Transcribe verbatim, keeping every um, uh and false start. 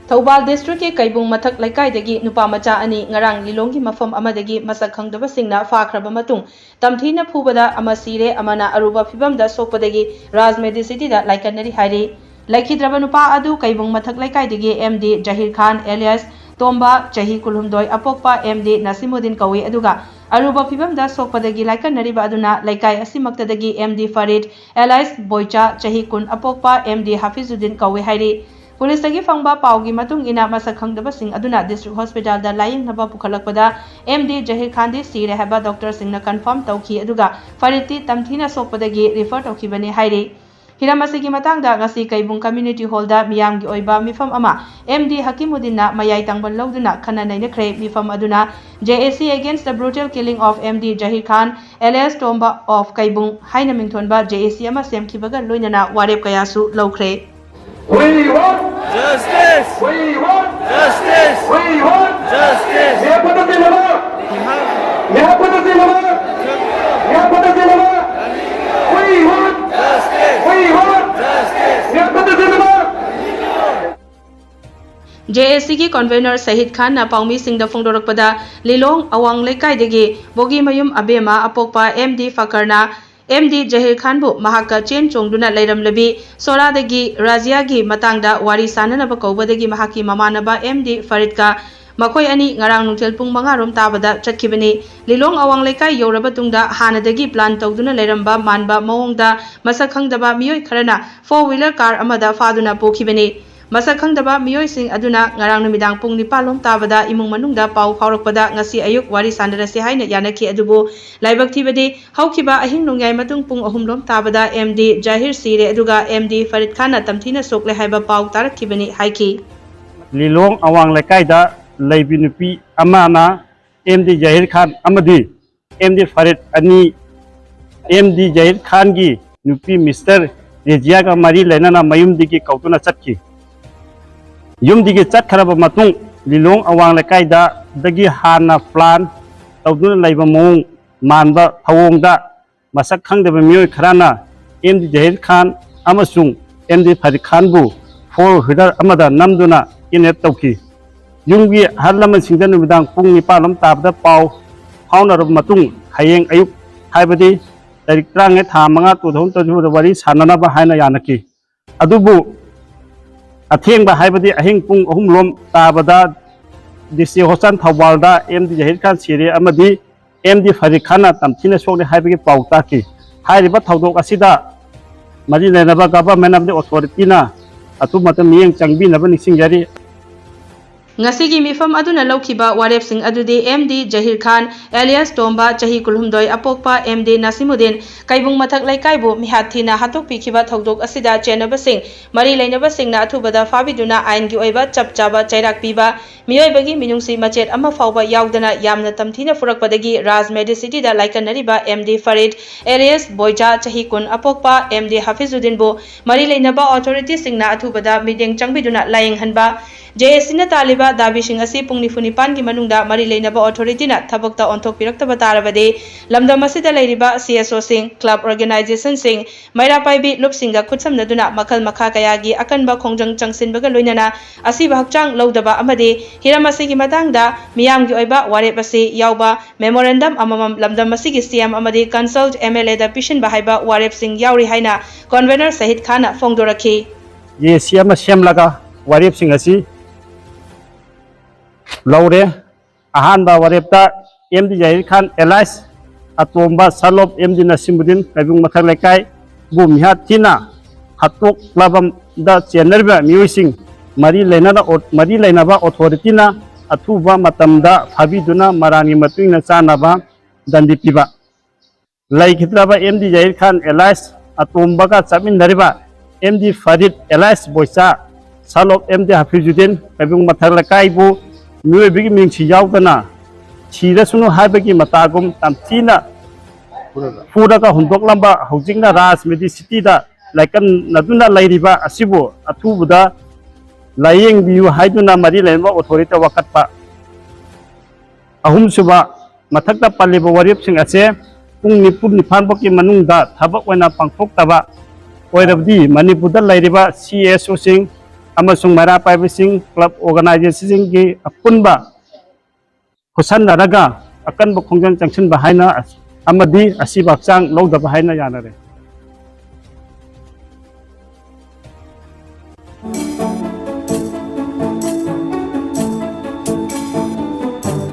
ꯊꯧꯕꯥꯜ ꯗꯤꯁꯇ꯭ꯔꯤꯛꯀꯤ ꯀꯩꯕꯨꯡ ꯃꯊꯛ ꯂꯩꯀꯥꯏꯗꯒꯤ ꯅꯨꯄꯥ ꯃꯆꯥ ꯑꯅꯤ ꯉꯔꯥꯡ ꯂꯤꯂꯣꯡꯒꯤ ꯃꯐꯝ ꯑꯃꯗꯒꯤ ꯃꯁꯛ ꯈꯪꯗꯕꯁꯤꯡꯅ ꯐꯥꯈ꯭ꯔꯕ ꯃꯇꯨꯡ, ꯇꯝꯊꯤꯅ ꯐꯨꯕꯗ ꯑꯃ ꯁꯤꯔꯦ, ꯑꯃꯅ ꯑꯔꯨꯕ ꯐꯤꯕꯝꯗ ꯁꯣꯛꯄꯗꯒꯤ ꯔꯥꯖ ꯃꯦꯗꯤꯁꯤꯇꯤꯗ ꯂꯥꯏꯀꯠꯅꯔꯤ ꯍꯥꯏꯔꯤ꯫ ꯂꯩꯈꯤꯗ꯭ꯔꯕ ꯅꯨꯄꯥ ꯑꯗꯨ ꯀꯩꯕꯨꯡ ꯃꯊꯛ ꯂꯩꯀꯥꯏꯗꯒꯤ ꯑꯦꯝ ꯗꯤ ꯖꯍꯤꯔ ꯈꯥꯟ ꯑꯦꯂꯤꯌꯥꯁ ꯇꯣꯝꯕ, ꯆꯍꯤ ꯀꯨꯟꯍꯨꯝꯗꯣꯏ, ꯑꯄꯣꯛꯄ ꯑꯦꯝ ꯗꯤ ꯅꯁꯤꯃꯨꯗꯤꯟ ꯀꯧꯏ, ꯑꯗꯨꯒ ꯑꯔꯨꯕ ꯐꯤꯕꯝꯗ ꯁꯣꯛꯄꯗꯒꯤ ꯂꯥꯏꯀꯠꯅꯔꯤꯕ ꯑꯗꯨꯅ ꯂꯩꯀꯥꯏ ꯑꯁꯤꯃꯛꯇꯗꯒꯤ ꯑꯦꯝ ꯗꯤ ꯐꯔꯤꯗ ꯑꯦꯂꯥꯏꯁ ꯕꯣꯏꯆꯥ, ꯆꯍꯤ ꯀꯨꯟ, ꯑꯄꯣꯛꯄ ꯑꯦꯝ ꯗꯤ ꯍꯥꯐꯤꯖꯨꯗꯤꯟ ꯀꯧꯏ ꯍꯥꯏꯔꯤ꯫ ꯄꯨꯂꯤꯁꯇꯒꯤ ꯐꯪꯕ ꯄꯥꯎꯒꯤ ꯃꯇꯨꯡ ꯏꯟꯅ, ꯃꯁꯛ ꯈꯪꯗꯕꯁꯤꯡ ꯑꯗꯨꯅ ꯗꯤꯁꯇ꯭ꯔꯤꯛ ꯍꯣꯁꯄꯤꯇꯥꯜꯗ ꯂꯥꯌꯦꯡꯅꯕ ꯄꯨꯈꯠꯂꯛꯄꯗ, ꯑꯦꯝ ꯗꯤ ꯖꯍꯤꯔ ꯈꯥꯟꯗꯤ ꯁꯤꯔꯦ ꯍꯥꯏꯕ ꯗꯣꯛꯇꯔꯁꯤꯡꯅ ꯀꯟꯐꯥꯔꯝ ꯇꯧꯈꯤ, ꯑꯗꯨꯒ ꯐꯔꯤꯗꯇꯤ ꯇꯝꯊꯤꯅ ꯁꯣꯛꯄꯗꯒꯤ ꯔꯤꯐꯔ ꯇꯧꯈꯤꯕꯅꯤ ꯍꯥꯏꯔꯤ꯫ ꯍꯤꯔꯝ ꯑꯁꯤꯒꯤ ꯃꯇꯥꯡꯗ ꯉꯁꯤ ꯀꯩꯕꯨꯡ ꯀꯝꯃ꯭ꯌꯨꯅꯤꯇꯤ ꯍꯣꯜꯗ ꯃꯤꯌꯥꯝꯒꯤ ꯑꯣꯏꯕ ꯃꯤꯐꯝ ꯑꯃ ꯑꯦꯝ ꯗꯤ ꯍꯀꯤꯃꯨꯗꯤꯟꯅ ꯃꯌꯥꯏ ꯇꯪꯕ ꯂꯧꯗꯨꯅ ꯈꯟꯅ ꯅꯩꯅꯈ꯭ꯔꯦ꯫ ꯃꯤꯐꯝ ꯑꯗꯨꯅ J A C Against the Brutal Killing of M D Jahir Khan, alias Tomba of Kaibung ꯍꯥꯏꯅ ꯃꯤꯡꯊꯣꯟꯕ J A C ꯑꯃ ꯁꯦꯝꯈꯤꯕꯒ ꯂꯣꯏꯅꯅ ꯋꯥꯔꯦꯞ ꯀꯌꯥꯁꯨ ꯂꯧꯈ꯭ꯔꯦ꯫ We want justice. We want justice. We want justice. ꯃꯤꯍꯥꯠꯄꯗ ꯆꯤꯡꯅꯕ, ꯃꯤꯍꯥꯠꯄꯗ ꯆꯤꯡꯅꯕ, ꯃꯤꯍꯥꯠꯄꯗ ꯆꯤꯡꯅꯕ. We want justice. We want justice. ꯃꯤꯍꯥꯠꯄꯗ ꯆꯤꯡꯅꯕ. J A Cꯒꯤ convener ꯁꯍꯤꯗ ꯈꯥꯟꯅ ꯄꯥꯎꯃꯤꯁꯤꯡꯗ ꯐꯣꯡꯗꯣꯔꯛꯄꯗ, ꯂꯤꯂꯣꯡ ꯑꯋꯥꯡ ꯂꯩꯀꯥꯏꯗꯒꯤ ꯕꯣꯒꯤꯃꯌꯨꯝ ꯑꯕꯦꯝꯃ ꯑꯄꯣꯛꯄ ꯑꯦꯝ ꯗꯤ ꯐꯀꯔꯅ ꯑꯦꯝ ꯗꯤ ꯖꯍꯤꯔ ꯈꯥꯟꯕꯨ ꯃꯍꯥꯛꯀ ꯆꯦꯟ ꯆꯣꯡꯗꯨꯅ ꯂꯩꯔꯝꯂꯕꯤ ꯁꯣꯔꯥꯗꯒꯤ ꯔꯥꯖꯤꯌꯥꯒꯤ ꯃꯇꯥꯡꯗ ꯋꯥꯔꯤ ꯁꯥꯅꯅꯕ ꯀꯧꯕꯗꯒꯤ ꯃꯍꯥꯛꯀꯤ ꯃꯃꯥꯟꯅꯕ ꯑꯦꯝ ꯗꯤ ꯐꯔꯤꯗꯀ ꯃꯈꯣꯏ ꯑꯅꯤ ꯉꯔꯥꯡ ꯅꯨꯡꯊꯤꯜ ꯄꯨꯡ ꯃꯉꯥ ꯔꯣꯝ ꯇꯥꯕꯗ ꯆꯠꯈꯤꯕꯅꯤ꯫ ꯂꯤꯂꯣꯡ ꯑꯋꯥꯡ ꯂꯩꯀꯥꯏ ꯌꯧꯔꯕ ꯇꯨꯡꯗ ꯍꯥꯟꯅꯗꯒꯤ plan ꯇꯧꯗꯨꯅ ꯂꯩꯔꯝꯕ ꯃꯥꯟꯕ ꯃꯑꯣꯡꯗ ꯃꯁꯛ ꯈꯪꯗꯕ ꯃꯤꯑꯣꯏ ꯈꯔꯅ four wheeler car ꯑꯃꯗ ꯐꯥꯗꯨꯅ ꯄꯨꯈꯤꯕꯅꯤ꯫ ꯃꯁꯛ ꯈꯪꯗꯕ ꯃꯤꯑꯣꯏꯁꯤꯡ ꯑꯗꯨꯅ ꯉꯔꯥꯡ ꯅꯨꯃꯤꯗꯥꯡ ꯄꯨꯡ ꯅꯤꯄꯥꯟ ꯂꯣꯝ ꯇꯥꯕꯗ ꯏꯃꯨꯡ ꯃꯅꯨꯡꯗ ꯄꯥꯎ ꯐꯥꯎꯔꯛꯄꯗ ꯉꯁꯤ ꯑꯌꯨꯛ ꯋꯥꯔꯤ ꯁꯥꯟꯅꯔꯁꯤ ꯍꯥꯏꯅ ꯌꯥꯅꯈꯤ꯫ ꯑꯗꯨꯕꯨ ꯂꯥꯏꯕꯛ ꯊꯤꯕꯗꯤ ꯍꯧꯈꯤꯕ ꯑꯍꯤꯡ ꯅꯣꯡꯌꯥꯏ ꯃꯇꯨꯡ ꯄꯨꯡ ꯑꯍꯨꯝ ꯂꯣꯝ ꯇꯥꯕꯗ ꯑꯦꯝ ꯗꯤ ꯖꯥꯍꯤꯔ ꯁꯤꯔꯦ, ꯑꯗꯨꯒ ꯑꯦꯝ ꯗꯤ ꯐꯔꯤꯗ ꯈꯥꯟꯅ ꯇꯝꯊꯤꯅ ꯁꯣꯛꯂꯦ ꯍꯥꯏꯕ ꯄꯥꯎ ꯇꯥꯔꯛꯈꯤꯕꯅꯤ ꯍꯥꯏꯈꯤ꯫ ꯂꯤꯂꯣꯡ ꯑꯋꯥꯡ ꯂꯩꯀꯥꯏꯗ ꯂꯩꯕꯤ ꯅꯨꯄꯤ ꯑꯃꯅ ꯑꯦꯝ ꯗꯤ ꯖꯥꯍꯤꯔ ꯈꯥꯟ ꯑꯃꯗꯤ ꯑꯦꯝ ꯗꯤ ꯐꯔꯤꯗ ꯑꯅꯤ ꯑꯦꯝ ꯗꯤ ꯖꯥꯍꯤꯔ ꯈꯥꯟꯒꯤ ꯅꯨꯄꯤ ꯃꯤꯁꯇꯔ ꯔꯦꯖꯤꯌꯥꯒ ꯃꯔꯤ ꯂꯩꯅꯅ ꯃꯌꯨꯝꯗꯒꯤ ꯀꯧꯗꯨꯅ ꯆꯠꯈꯤ꯫ ꯌꯨꯝꯗꯒꯤ ꯆꯠꯈ꯭ꯔꯕ ꯃꯇꯨꯡ ꯂꯤꯂꯣꯡ ꯑꯋꯥꯡ ꯂꯩꯀꯥꯏꯗꯒꯤ ꯍꯥꯟꯅ plan ꯇꯧꯗꯨꯅ ꯂꯩꯕ ꯃꯑꯣꯡ ꯃꯥꯟꯕ ꯊꯧꯑꯣꯡꯗ ꯃꯁꯛ ꯈꯪꯗꯕ ꯃꯤꯑꯣꯏ ꯈꯔꯅ ꯑꯦꯝ ꯗꯤ ꯖꯍꯤꯔ ꯈꯥꯟ ꯑꯃꯁꯨꯡ ꯑꯦꯝ ꯗꯤ ꯐꯔꯤꯗ ꯈꯥꯟꯕꯨ four wheeler ꯑꯃꯗ ꯅꯝꯗꯨꯅ ꯀꯤꯗꯅꯦꯞ ꯇꯧꯈꯤ꯫ ꯌꯨꯝꯒꯤ ꯑꯍꯜ ꯂꯃꯟꯁꯤꯡꯗ ꯅꯨꯃꯤꯗꯥꯡ ꯄꯨꯡ ꯅꯤꯄꯥꯟ ꯂꯣꯝ ꯇꯥꯕꯗ ꯄꯥꯎ ꯐꯥꯎꯅꯔꯕ ꯃꯇꯨꯡ, ꯍꯌꯦꯡ ꯑꯌꯨꯛ, ꯍꯥꯏꯕꯗꯤ ꯇꯥꯔꯤꯛ ꯇꯔꯥꯃꯉꯥ, ꯊꯥ ꯃꯉꯥ, two thousand twenty four ꯗ ꯋꯥꯔꯤ ꯁꯥꯟꯅꯅꯕ ꯍꯥꯏꯅ ꯌꯥꯅꯈꯤ꯫ ꯑꯗꯨꯕꯨ ꯑꯊꯦꯡꯕ, ꯍꯥꯏꯕꯗꯤ ꯑꯍꯤꯡ ꯄꯨꯡ ꯑꯍꯨꯝ ꯂꯣꯝ ꯇꯥꯕꯗ ꯗꯤ ꯁꯤ ꯍꯣꯁꯄꯤꯇꯥꯜ ꯊꯧꯕꯥꯜꯗ ꯑꯦꯝ ꯗꯤ ꯖꯍꯤꯔ ꯈꯥꯟ ꯁꯤꯔꯦ ꯑꯃꯗꯤ ꯑꯦꯝ ꯗꯤ ꯐꯔꯤꯗ ꯈꯥꯟꯅ ꯇꯝꯊꯤꯅ ꯁꯣꯛꯂꯦ ꯍꯥꯏꯕꯒꯤ ꯄꯥꯎ ꯇꯥꯈꯤ꯫ ꯍꯥꯏꯔꯤꯕ ꯊꯧꯗꯣꯛ ꯑꯁꯤꯗ ꯃꯔꯤ ꯂꯩꯅꯕ ꯒꯚꯔꯟꯃꯦꯟꯠ ꯑꯃꯗꯤ ꯑꯣꯊꯣꯔꯤꯇꯤꯅ ꯑꯊꯨꯕ ꯃꯇꯝꯗ ꯃꯤꯠꯌꯦꯡ ꯆꯪꯕꯤꯅꯕ ꯅꯤꯡꯁꯤꯡꯖꯔꯤ꯫ ꯉꯁꯤꯒꯤ ꯃꯤꯐꯝ ꯑꯗꯨꯅ ꯂꯧꯈꯤꯕ ꯋꯥꯔꯦꯞꯁꯤꯡ ꯑꯗꯨꯗꯤ M D Jahir Khan alias ꯇꯣꯝꯕ, ꯆꯍꯤ ꯀꯨꯟꯍꯨꯝꯗꯣꯏ, ꯑꯄꯣꯛꯄ ꯑꯦꯝ ꯗꯤ ꯅꯥꯁꯤꯃꯨꯗꯤꯟ, ꯀꯩꯕꯨꯡ ꯃꯊꯛ ꯂꯩꯀꯥꯏꯕꯨ ꯃꯤꯍꯥꯠ ꯊꯤꯅ ꯍꯥꯠꯇꯣꯛꯄꯤꯈꯤꯕ ꯊꯧꯗꯣꯛ ꯑꯁꯤꯗ ꯆꯦꯟꯅꯕꯁꯤꯡ, ꯃꯔꯤ ꯂꯩꯅꯕꯁꯤꯡꯅ ꯑꯊꯨꯕꯗ ꯐꯥꯕꯤꯗꯨꯅ ꯑꯥꯏꯟꯒꯤ ꯑꯣꯏꯕ ꯆꯞ ꯆꯥꯕ ꯆꯩꯔꯥꯛ ꯄꯤꯕ, ꯃꯤꯑꯣꯏꯕꯒꯤ ꯃꯤꯅꯨꯡꯁꯤ ꯃꯆꯦꯠ ꯑꯃ ꯐꯥꯎꯕ ꯌꯥꯎꯗꯅ ꯌꯥꯝꯅ ꯇꯝꯊꯤꯅ ꯐꯨꯔꯛꯄꯗꯒꯤ ꯔꯥꯖ ꯃꯦꯗꯤꯁꯤꯇꯤꯗ ꯂꯥꯏꯀꯠꯅꯔꯤꯕ ꯑꯦꯝ ꯗꯤ ꯐꯔꯤꯗ alias ꯕꯣꯏꯖꯥ, ꯆꯍꯤ ꯀꯨꯟ, ꯑꯄꯣꯛꯄ ꯑꯦꯝ ꯗꯤ ꯍꯥꯐꯤꯖꯨꯗꯤꯟꯕꯨ ꯃꯔꯤ ꯂꯩꯅꯕ ꯑꯣꯊꯣꯔꯤꯇꯤꯁꯤꯡꯅ ꯑꯊꯨꯕꯗ ꯃꯤꯠꯌꯦꯡ ꯆꯪꯕꯤꯗꯨꯅ ꯂꯥꯏꯌꯦꯡꯍꯟꯕ꯫ ꯖꯦ ꯑꯦ ꯁꯤꯅ ꯇꯥꯜꯂꯤꯕ ꯗꯥꯕꯤꯁꯤꯡ ꯑꯁꯤ ꯄꯨꯡ ꯅꯤꯐꯨ ꯅꯤꯄꯥꯟꯒꯤ ꯃꯅꯨꯡꯗ ꯃꯔꯤ ꯂꯩꯅꯕ ꯑꯣꯊꯣꯔꯤꯇꯤꯅ ꯊꯕꯛꯇ ꯑꯣꯟꯊꯣꯛꯄꯤꯔꯛꯇꯕ ꯇꯥꯔꯕꯗꯤ ꯂꯝꯗꯝ ꯑꯁꯤꯗ ꯂꯩꯔꯤꯕ ꯁꯤ ꯑꯦꯁ ꯑꯣꯁꯤꯡ, ꯀ꯭ꯂꯕ ꯑꯣꯔꯒꯅꯥꯏꯖꯦꯁꯟꯁꯤꯡ, ꯃꯩꯔꯥ ꯄꯥꯏꯕꯤ ꯂꯨꯞꯁꯤꯡꯒ ꯈꯨꯠꯁꯝꯅꯗꯨꯅ ꯃꯈꯜ ꯃꯈꯥ ꯀꯌꯥꯒꯤ ꯑꯀꯟꯕ ꯈꯣꯡꯖꯪ ꯆꯪꯁꯤꯟꯕꯒ ꯂꯣꯏꯅꯅ ꯑꯁꯤꯕ ꯍꯛꯆꯥꯡ ꯂꯧꯗꯕ ꯑꯃꯗꯤ ꯍꯤꯔꯝ ꯑꯁꯤꯒꯤ ꯃꯇꯥꯡꯗ ꯃꯤꯌꯥꯝꯒꯤ ꯑꯣꯏꯕ ꯋꯥꯔꯦꯞ ꯑꯁꯤ ꯌꯥꯎꯕ ꯃꯦꯃꯣꯔꯦꯟꯗꯝ ꯑꯃꯃꯝ ꯂꯝꯗꯝ ꯑꯁꯤꯒꯤ ꯁꯤ ꯑꯦꯝ ꯑꯃꯗꯤ ꯀꯟꯁꯜꯠ ꯑꯦꯝ ꯑꯦꯜ ꯑꯦꯗ ꯄꯤꯁꯤꯟꯕ ꯍꯥꯏꯕ ꯋꯥꯔꯦꯞꯁꯤꯡ ꯌꯥꯎꯔꯤ ꯍꯥꯏꯅ ꯀꯟꯚꯦꯅꯔ ꯁꯍꯤꯗ ꯈꯥꯟꯅ ꯐꯣꯡꯗꯣꯔꯛꯈꯤ꯫ ꯖꯦ ꯑꯦ ꯁꯤ ꯑꯃ ꯁꯦꯝꯂꯒ ꯋꯥꯔꯦꯞꯁꯤꯡ ꯑꯁꯤ ꯂꯧꯔꯦ꯫ ꯑꯍꯥꯟꯕ ꯋꯥꯔꯦꯞꯇ M D Jahir Khan alias ꯑꯇꯣꯝꯕ, son of M D Nasimuddin, Keibung ꯃꯊꯛ ꯂꯩꯀꯥꯏꯕꯨ ꯃꯤꯍꯥꯠ ꯊꯤꯅ ꯍꯥꯠꯇꯣꯛꯂꯕꯗ ꯆꯦꯟꯅꯔꯤꯕ ꯃꯤꯑꯣꯏꯁꯤꯡ ꯃꯔꯤ ꯂꯩꯅꯅ, ꯃꯔꯤ ꯂꯩꯅꯕ ꯑꯣꯊꯣꯔꯤꯇꯤꯅ ꯑꯊꯨꯕ ꯃꯇꯝꯗ ꯐꯥꯕꯤꯗꯨꯅ ꯃꯔꯥꯟꯒꯤ ꯃꯇꯨꯡ ꯏꯟꯅ ꯆꯥꯅꯕ ꯗꯟꯗꯤ ꯄꯤꯕ꯫ ꯂꯩꯈꯤꯗ꯭ꯔꯕ M D Jahir Khan alias ꯑꯇꯣꯝꯕꯒ ꯆꯠꯃꯤꯟꯅꯔꯤꯕ M D Farid alias Boicha, son of M D Hafizuddin, Keibung ꯃꯊꯛ ꯂꯩꯀꯥꯏꯕꯨ ꯃꯤꯑꯣꯏꯕꯒꯤ ꯃꯤꯡꯁꯤ ꯌꯥꯎꯗꯅ ꯁꯤꯔꯁꯅꯨ ꯍꯥꯏꯕꯒꯤ ꯃꯇꯥꯒꯨꯝ ꯇꯝꯊꯤꯅ ꯐꯨꯔꯒ ꯍꯨꯟꯗꯣꯛꯂꯝꯕ ꯍꯧꯖꯤꯛꯅ ꯔꯥꯖ ꯃꯦꯗꯤꯁꯤꯇꯤꯗ ꯂꯥꯏꯀꯠꯅꯗꯨꯅ ꯂꯩꯔꯤꯕ ꯑꯁꯤꯕꯨ ꯑꯊꯨꯕꯗ ꯂꯥꯏꯌꯦꯡꯕꯤꯌꯨ ꯍꯥꯏꯗꯨꯅ ꯃꯔꯤ ꯂꯩꯅꯕ ꯑꯣꯊꯣꯔꯤꯇꯤꯗ ꯋꯥꯀꯠꯄ꯫ ꯑꯍꯨꯝꯁꯨꯕ, ꯃꯊꯛꯇ ꯄꯜꯂꯤꯕ ꯋꯥꯔꯦꯞꯁꯤꯡ ꯑꯁꯦ ꯄꯨꯡ ꯅꯤꯐꯨ ꯅꯤꯄꯥꯟ ꯐꯥꯎꯒꯤ ꯃꯅꯨꯡꯗ ꯊꯕꯛ ꯑꯣꯏꯅ ꯄꯥꯡꯊꯣꯛꯇꯕ ꯑꯣꯏꯔꯕꯗꯤ ꯃꯅꯤꯄꯨꯔꯗ ꯂꯩꯔꯤꯕ ꯁꯤ ꯑꯦꯁ ꯑꯣꯁꯤꯡ, ꯑꯃꯁꯨꯡ ꯃꯩꯔꯥ ꯄꯥꯏꯕꯁꯤꯡ, ꯀ꯭ꯂꯕ ꯑꯣꯔꯒꯅꯥꯏꯖꯦꯁꯟꯁꯤꯡꯒꯤ ꯑꯄꯨꯟꯕ ꯈꯨꯠꯁꯟꯅꯔꯒ ꯑꯀꯟꯕ ꯈꯣꯡꯖꯪ ꯆꯪꯁꯤꯟꯕ ꯍꯥꯏꯅ ꯑꯃꯗꯤ ꯑꯁꯤꯕ ꯍꯛꯆꯥꯡ ꯂꯧꯗꯕ ꯍꯥꯏꯅ ꯌꯥꯅꯔꯦ꯫